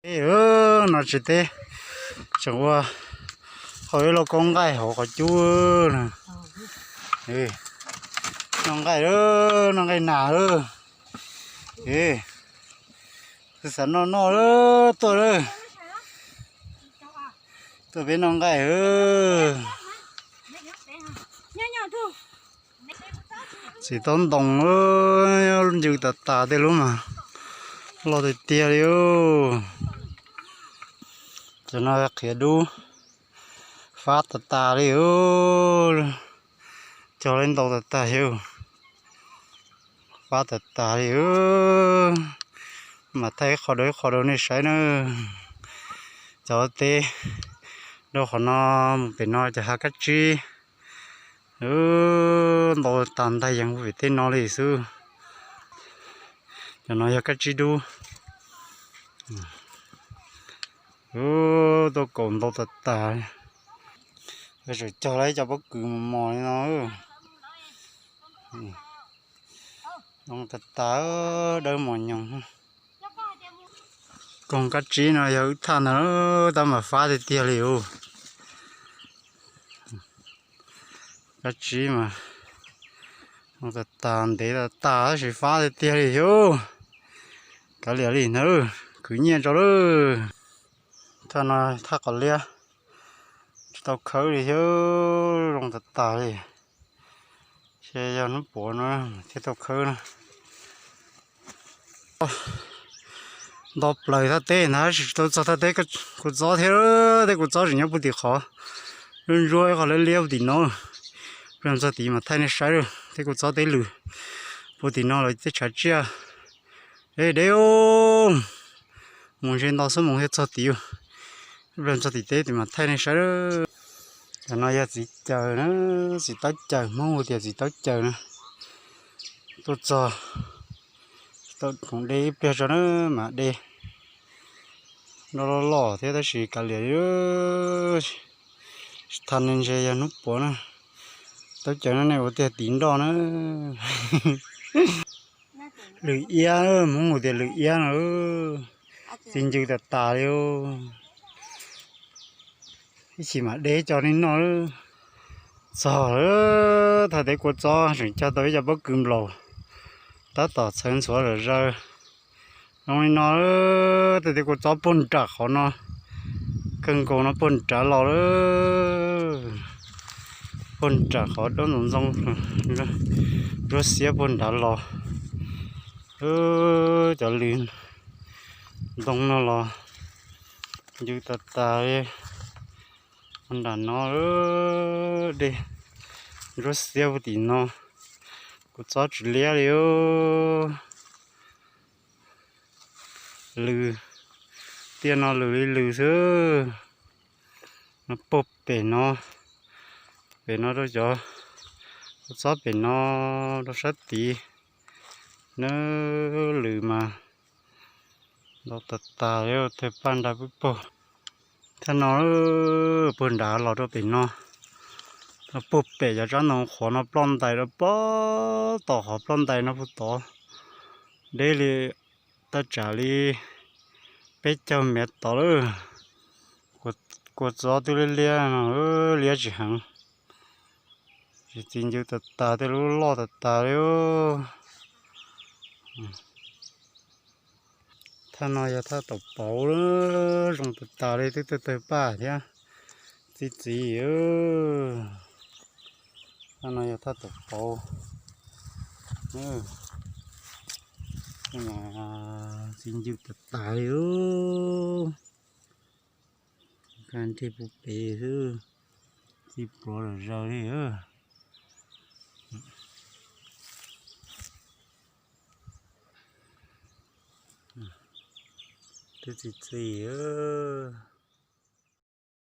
Ib no tsis teb, tseem ua qhov ib lauj kaub nqaij hauv qhov cub na. Noj nqaij, noj nqaij nas. Xav noj noj, tuaj, tuaj peb noj nqaij. Txiv taub ntoo, ncw tas tas tej lub mas loj tiag tiag li. Cov no qhiav dub, fab tas tas li. Cog li ntau tas tas li. Fab tas tas li. Mam thaij ib qho rau ib qho rau nej saib na. Cov teb rau qhov no mus pem no cov hav kab tsib ntau tas ntag, yeej pem tej no li xwb. Cov no yog kab tsib dub. Tuaj kaum ntau tas tas. Tseem cog lawm cov pob kws mos mos li no. Zoo tas tas, dawb mos nyoos. Koog kab tsib no yog wb thaj ntag, tab mas fab tiag tiag li os. Kab tsib mas zoo tas tas, ntev tas tas tab sis fab tiag tiag li os. Kav liam li ntag, khwv nyiaj tso lawm. Thaj no thaj qos liab, tsis tau khawb li thiab, zoo tas tas li. Ces yog hnub puav no thiaj tau khawb na. Nto plaws thaj teb ntag, tsis tau txog thaj teb kua txob thiab. Tej kua txob tseem nyob puag tim qhov ntsuab ntsuab ib qho liab liab puag tim no. Peb txog tid mas thaij nej saib, tej kua txob teb lwm puag tim no lawv tej tshav tsiaj. Deb deb, mus ntshe nto xuab moos thiaj txog tid. Peb txog tim teb tim mas thaij nej saib. Cov no yog txiv caws na, txiv taub caws, Hmoob hu tias txiv taub caws na. Tuaj txog, tsis tau khoom de ib pliag tso na, mas de. Nroj loj loj thiab tab sis kav liam, tsis thaj ne ntshe yog hnub puav na. Taub caws no nej ua tiag tiv nroj na. Lwm iab, Hmoob hu tias lwm iab no. Txi ncw tas tas li. Ib chim mam de coj nej noj. Txog thaj teb kua txob tseem cog tau ib co pob kws nplaum, tab tom txhawv ntxhuav zom zaws. Zoo li no, tej teb kua txob puag nram qhov no, kawg nkaus no puag nrad los lawm. Puag nram qhov dab ntxoov ntxoo, ntsuab xiab puag nrad los. Cov lws ntoo no los ncw tas tas li. Nram no dej ntsuab xiab puag tim no, kua txob tsis liab li. Lws, tiaj no lws li lws xwb. No puag pem no, pem no rau cov kua txob pem no rau sab tid. Nab, lws mas ntau tas tas li, tawg paj nra pwb paug. Thaj no puag nrad los rau pem no, puag pem cov tsob ntoo qhuav no ploj ntais rau pem tom qhov ploj ntais no puag tod, deb li taj tsam li peb caug mev tod lawm. Kua txob twb liab liab no, liab tsis heev. Tsis txiv ncw tas tas, tej lub loj tas tas li. Thaj no yog thaj taum pauv, zoo tas tas li, twb tawg tawg paj thiab. Txi txiv, thaj no yog thaj taum pauv, txi ncw tas tas li. Ka nrig puag pem xwb, txi pluav zom zaws li. Twb txi txiv.